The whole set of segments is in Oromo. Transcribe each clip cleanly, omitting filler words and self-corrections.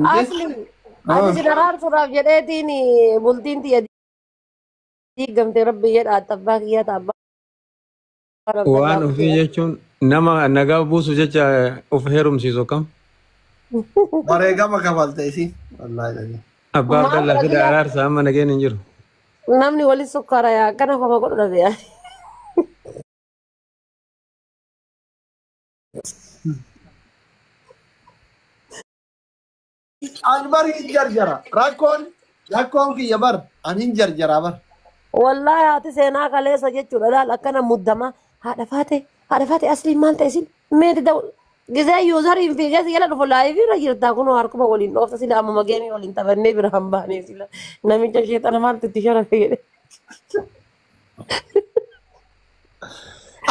Asli ati si daraarsuudhaaf jedheetiin bultiin tiyya diigamte rabbi jedha abbaa kiyya abbaa Waan ofii jechuun nama nagaa buusu jecha of heerumsiisu kam? Wareegama kafalte isiin. Wallaahi dhagee. Abbaa Abdallaa fida araarsa amma nageen hin jiru. Namni wali sukkaara yaa akkana fama godhu dhabe yaa. An bar hin jarjara. Rakkoon kiyya bar an hin jarjara bar. Wallaahi haati seenaa kaleessa jechuudha laal akkana muddama haadha faate asliin maal ta'e isin meeti ta'u gisee yuuzariin fiigee si jala dhufu laayivii irra jirtaa kunoo harkuma waliin dhoofta sila ammuma geemii waliin taphannee bira hin baanee sila namicha sheexana maaltu itti sharafe jedhe.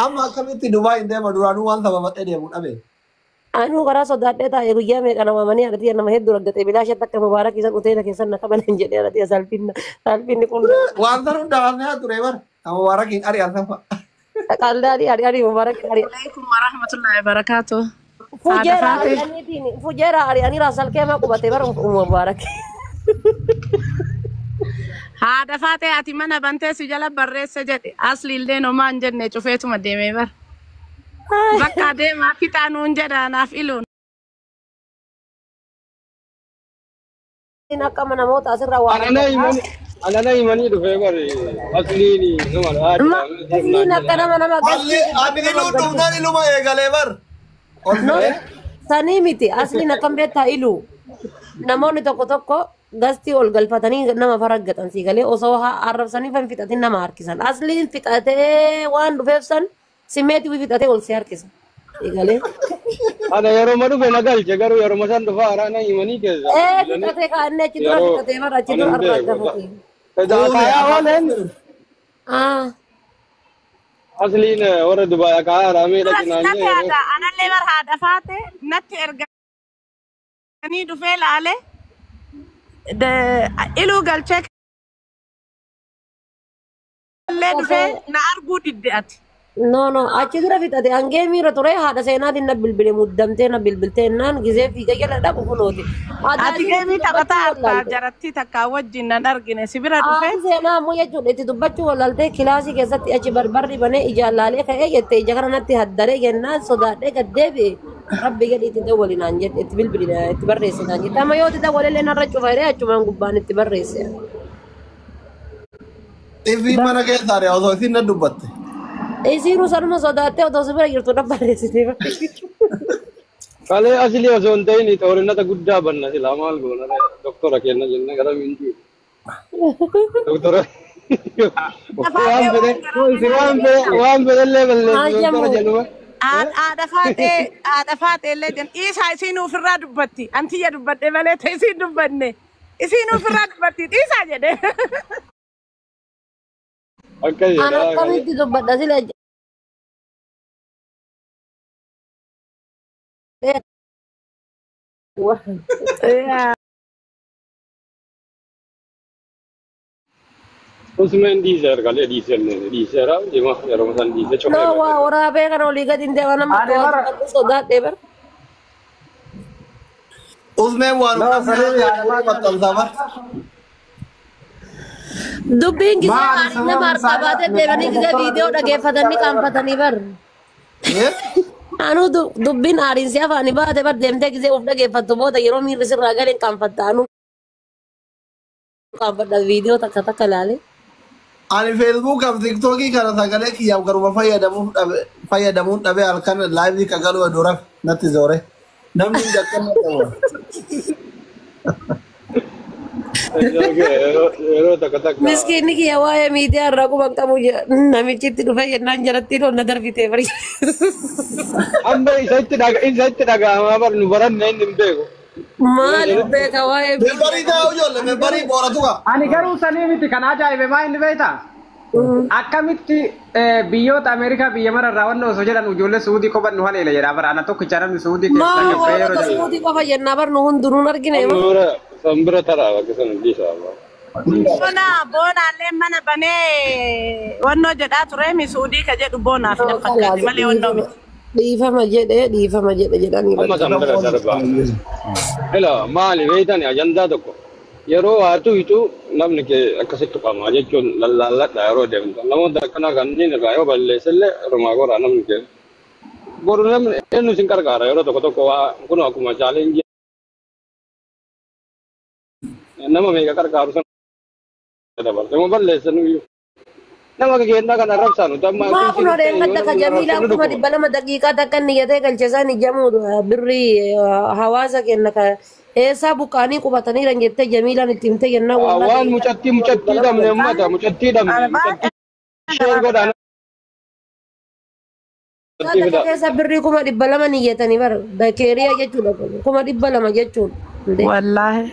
Amma akkamitti Dubaay hin deema duraanuu waan sababadhee deemu dhabe. Anuu karaa sodaadhee taa'ee guyyaa meeqa nama manii haadha nama hedduu raggatee bilaasha akka mubaarak isa quteena keessan na kabalan jedhee haadha salphinna salphinni kun Waan san hunda haasnee ture bar. Amma Mubaarakiin ari'an san fa'a. Qaldaadhi ari ari mubaarak ari. Alaikum warahmatullahi wabarakatuh. Fujeera ari'aniitiin fujeera ari'anii raasal keemaa qubate bara mubaarak. Haadha faatee ati mana bantee si jala barreessa jedhe asli illee nomaa hin jenne cufeetuma deemee bara. Bakka deemaa fixaa nuun jedha naaf iluun. Akkama namoota asirraa waa Anana himanii dhufee bari asliin numa Asliin akka nama nama Ani iluu dhufnaan iluma eegalee bar. Ol fe'ee. Sanii miti asliin akkam beektaa ilu namoonni tokko tokko gastii ol galfatanii nama faraggatan sii galee osoo arrabsanii fan fixatin nama harkisan asliin fixatee waan dhufeef san simeetii fixatee ol si harkisa sii galee. Ana yeroo dhufe na galche garuu yeroo san dhufa haaraa na himanii keessa. Ee fixatee kaa'annee achi dura fixatee bara achi dura arraggafate. Akaayaa ooleen asliin warra Dubaay akaayaa haraamee dhaqinaan Natti haadha anallee bar haadha faatee natti erganii dhufee laale iluu galchee illee dhufee na arguu didde ati. No no achi dura fixate hangee miira ture haadha seenaatiin na bilbile muddamtee na bilbiltee naan gisee fiiga jala dhaqu kunooti. Ati geemii taphataa harkaa jaratti takkaa wajjin nan argine si bira dhufee. Haati seenaa ammoo jechuudha itti dubbachuu wallaaltee kilaasii keessatti achi barbarri banee ijaan laalee ka'ee jette ija kana natti haddaree jennaan sodaadhee gad deebi'e rabbi gadi itti dawwali naan jette itti bilbili itti barreesse naan jette amma yoo itti dawwalillee narra cufa jedhee achumaan gubbaan itti barreesse. Ifii mana keessaa ari'a osoo isin na dubbatte. Isiinuu sanuma sodaattee otoo si bira jirtu na barreessite. Kalee asli osoo hin ta'in xoorinata guddaa banna silaa maal goona doktora kenna jenne gara minti. Doktora waan fedhellee balleessu doktora jedhuma. Haadha faatee illee jenna dhiisaa isiin ofirraa dubbatti antiyya dubbadhe malee ta'e isiin dubbanne isiin ofirraa dubbatti dhiisaa jedhe. Akka Ana jedhaa. akkamitti dubbadha sila Usmeen dhiiseera kalee dhiiseera dhima yeroo san dhiise No cufee. waa waraabee kana olii gadi hin deema nama Ani bara- sodaadhee bara. Usmeen waan No, saree haadha maxxansaa bar. Dubbiin gisee Maali gaarii nama sababni harkaa isaa baatee deemanii gisee viidiyoo dhageeffatanii qaanfatanii bar. Anuu dubbiin aariinsi afaanii baate bar deemtee gisee of dhageeffattu booda yeroo miirri sirraa galeen qaanfatta anuu qaanfadha viidiyoo takka takka ilaale. Ani Feesbuukaaf Tiiktookii kana sagalee kiyyaaf garuma fayyadamuun dhabe halkan laayivii kagaluu dura natti zoore. Namni hin jaqqanne qabu. Yeroo takka takka. Miskiinni kiyya waa'ee miidiyaa irraa quban qabu namichitti dhufe jennaan jalatti loon na darbitee bari. Amma isa itti dhaga'amaa bar nu baranne inni hin beeku. Maaliif beeka waa'ee Membarii taa'u ijoollee membarii booratu kaa. Ani garuu sanii miti kan ajaa'ibe maa inni beektaa? Akkamitti biyyoota Ameerikaa biyya mararraa wanna osoo jedhan ijoollee Suudii kophan nu haleela jedha bara ana tokkicha namni Suudii keessa Maa gabbee yeroo hoolota jedhu. Suudii qofa jennaa bar nu hundinuun argine. San bira taraa bakka sana dhiisaa. Boonaallee mana banee wannoo jedhaa ture mi Suudii ka jedhu boonaaf na fakkaate malee wannoo miti. Dhiifama jedhee dhiifama jedhe jedhanii Amma san bira darba. Ela maali beeytani ajandaa tokko yeroo haa tuyitu namni kee akkasitti qama jechuun lallaalladha yeroo deemtu. Namoota akkanaa kanneen irraa yoo balleessellee rumaa goraa namni kee. Boru namni eenyu isin qarqaara yeroo tokko tokko waa kun akkuma chaalenjii nama meeqa qarqaaru sana dabarte. Yoo balleessan iyyuu. Nama keenyaa kana arrabsaa nuti amma Maa kun odeen gadda ka Jamiilaan 200,000 daqiiqaa takka inni gatee galche isaan ijamuu birrii hawaasa kenna ka eessaa buqqaanii qubatanii jiran jettee Jamiilaan itti himtee jennaan waan wallaahi mucattii mucattii dhabne ummata mucattii dhabne mucattii sheer godhaa mucattii Takka fidaa. keessa birrii 200,000 niyyatanii bara keeriyaa jechuudha 200,000 jechuudha. Wallaahi.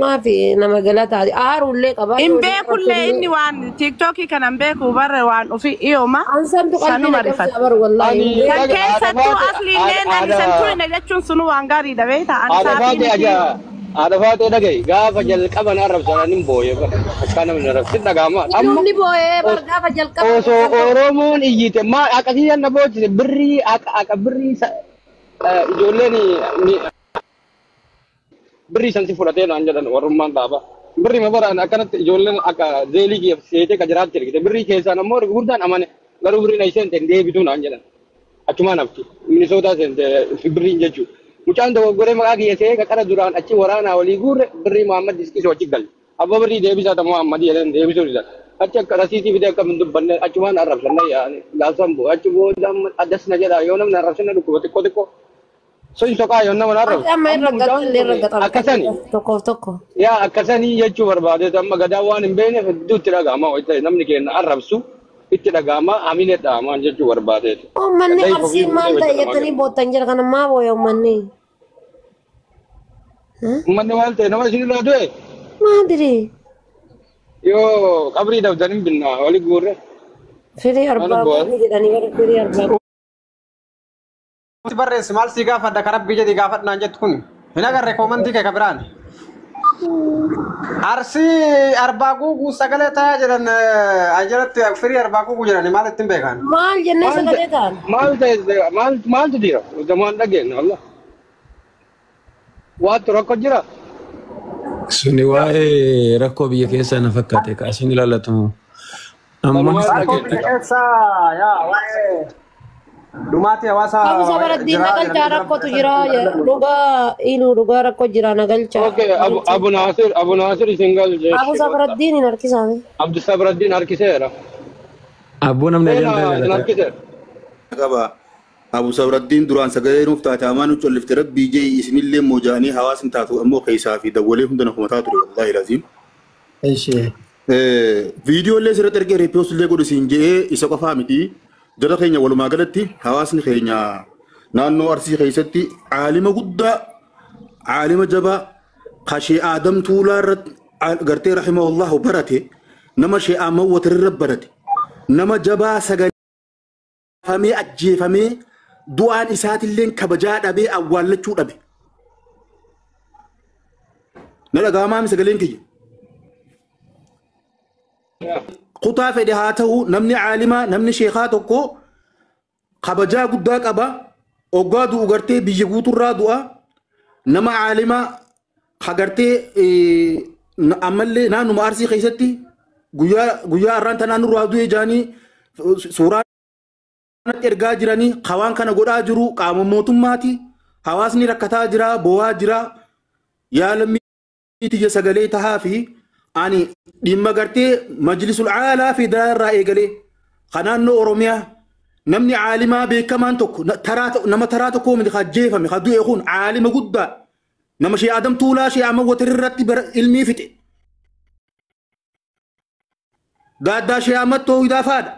Maafi nama galataati aaruullee qabaa Hin beekullee inni waan tiiktookii kana hin beeku barre waan ofii dhiyooma Ansantu qalbii sanuma na rifata. cabsa bar wallaahi. Ani Hin beeku. Kan haadha keessattuu faate asliillee ani san turine jechuun sunu waan gaariidha beektaa ani haadha saatii faate miti. ajaa haadha faate dhagahi gaafa jalqaban arrabsan hin booye bara akka namni arrabsin dhaga'ama amma Inni boo'ee bar gaafa jalqaba osoo Oromoon iyyite maa akkasii na boochise birrii akka akka birrii ijoolleen birrii san si fudhatee naan jedhan warrummaan dhaaba. Birrii ma baraan akkanatti ijoolleen akka zeelii kiyya seetee ka jiraatti ergite birrii keessaan ammoo gurguddaan amane garuu birriin ay seente hin deebituu naan jedhan. Achumaan hafti Minisootaa seente birriin jechuudha. Mucaan dogoggoree maqaa kiyya se'ee qaqara duraan achi waraanaa walii guurre birrii Muhammad Diskisoo achi galle. Abba birrii deebisaa ta Muhammad jedhan deebisuu didan. Achi akka rasiitii fidee akka hin dubbanne achumaan arrabsan yaa'ani gaafsan bu'u achi booda amma addas na jedha yoo namni arrabsan na dhukkuba xiqqoo xiqqoo. Sun soqaa yoo nama arrabsu. Ati amma Amma irra mucaan gaxallee irra kun gaxal akkasani. tokkoof tokko. Yaa akkasanii jechuu barbaadeetu amma gadaa waan hin beekneef hedduu itti dhaga'ama wayita namni keenya arrabsu itti dhaga'ama hamilee dha'amaan jechuu barbaadeetu. Uummanni Gaddaa ifofii Arsiin maal fuudhee ta'e wayita namaa jettanii kennu. boottan jira kana maa booya uummanni? Uummanni maal ta'e nama isinirraa du'e Maa diree? yoo qabrii dabdan hin binna wali guurre Firii maal arbaa bu'aa. guurri jedhanii bara firii arbaa. Si barreessi maal si gaafadha ka rabbii jedhi gaafadhu naan jettu kun hin agarre koomantii kee ka biraan. Arsii arbaa guuguu sagalee tayaa jedhan ajalatti firii arbaa guuguu jedhan maal ittiin beekan? Maal jennee Maal sagalee ta'e ta'an? maal ta'e maal maaltu jira zamaan dhageenye wallah waattu rakko jira. Suni waa'ee rakkoo biyya keessaa na fakkaate kaasiin ilaallatu. Amma Walumaa Rakkoo biyya dhageenye. keessaa yaa waa'ee dhumaatii hawaasaa Abu Sabaraddiin jira nagalchaa jedhanii rakkootu jira dhugaa iluu dhugaa rakkoo jira nagalchaa. Okay Abu Abu Naasir Abu Naasir isin galche Abu goota. Sabaraddiin hin harkisaame. Abdu Sabraddiin harkiseera. Abboo namni Seenaa ajandaa isin ilaallata. harkiseera. qaba. Abu Sabraddiin duraan sagalee nuuf taate amaan nu collifte rabbii jee isinillee moojaanii hawaasni taatu ammoo keessaa fi dawwalee hunda na kumataa ture wallaahi laziim. Ishee. Viidiyoo illee sirratti ergee reepiyoos illee godhu siin je'ee isa qofaa miti. Jara keenya walumaa galatti hawaasni keenya naannoo Arsii keessatti caalima guddaa caalima jabaa kashee Aadam Tuulaa irratti gartee rahimahullahu barate nama shee Ahmad Watar irra barate nama jabaa sagalee ajjeefamee du'aan isaatillee kabajaa dhabee awwaallachuu dhabe. Na dhaga'amaa sagaleen kiyya. Kutaa fedhe haa ta'u namni caalimaa namni sheekaa tokko kabajaa guddaa qaba. Oggaa du'u gartee biyya guuturraa du'a. Nama caalimaa kagartee ammallee naannuma Arsii keessatti guyyaa guyyaa har'aan tanaan nurraa du'e jaanii suuraa ergaa jiranii hawaan kana godhaa jiru qaama mootummaati. Hawaasni rakkataa jira boo'aa jira. Yaa lammii tiyya sagalee tahaa fi ani dhimma gartee majlisul caalaa federaalaa irraa eegalee kan naannoo Oromiyaa namni caalimaa beekamaan tokko nama taraa tokko miti kan jeefame kan du'e kun caalima guddaa nama shee Adam Tuulaa shee Ahmad Watar irratti ilmii fixe. Gaaddaa shee Ahmad Toohidaa faadha.